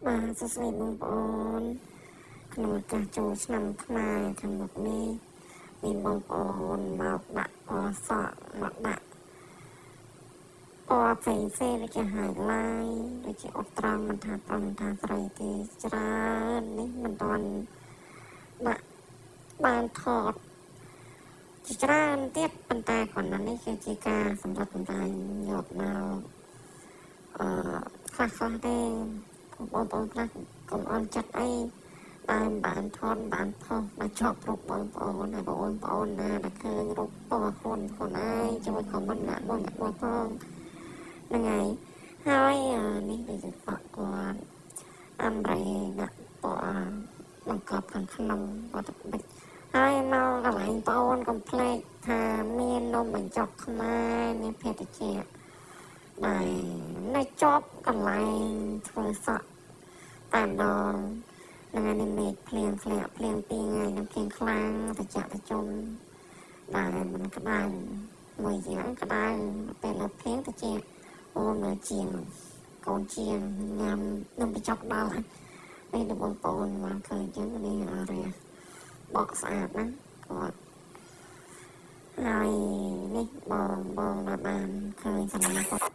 បាទសួស្តីបងប្អូនក្នុងឱកាសចូលឆ្នាំខ្មែរខាងមុខនេះមានបងប្អូនមកដាក់ពណ៌សក់មកដាក់ពណ៌ផ្សេងផ្សេងដូចជា highlight ដូចជាអុតត្រង់មិនថាប្រុសមិនថាស្រីទេច្រើននេះមិនទាន់ដាក់បានថតជាច្រើនទៀតប៉ុន្តែគ្រាន់តែនេះគឺជាការសម្រាប់សម្រាញយកមកអឺខ្លះខ្លះទេបងប្អូនខ្លះកុំអន់ចិត្តអីដែលបានថតបានផុសមកជាប់រូបបងប្អូនហើយបងប្អូនណាដែលឃើញរូបពណ៌ខ្លួនខ្លួនឯងជួយ comment អ្នកមួយអ្នកមួយផងហ្នឹងហើយហើយនេះដូចជាសក់គាត់អាំរ៉េដាក់ពណ៌បង្កប់ខាងក្នុងគាត់បិចហើយមកកន្លែងបងអូនកុំភ្លេចថាមាននំបញ្ចុកខ្មែរមានភេសជ្ជៈដែលនៅជាប់កន្លែងធ្វើសក់តែម្ដងហ្នឹងហើយនេះមេឃភ្លៀងធ្លាក់ភ្លៀងពីរថ្ងៃនឹងភ្លៀងខ្លាំងត្រជាក់ត្រជុំដែលមិនក្តៅមួយយ៉ាងក្តៅពេលលើភ្លៀងត្រជាក់អូមើលជាងកូនជាងញ៉ាំនំបញ្ចុកដល់ហើយនេះបងប្អូនមកឃើញអញ្ចឹងនេះអរះបកស្អាតណាស់គាត់ហើយនេះបងបងដែលបានឃើញសាលាគាត់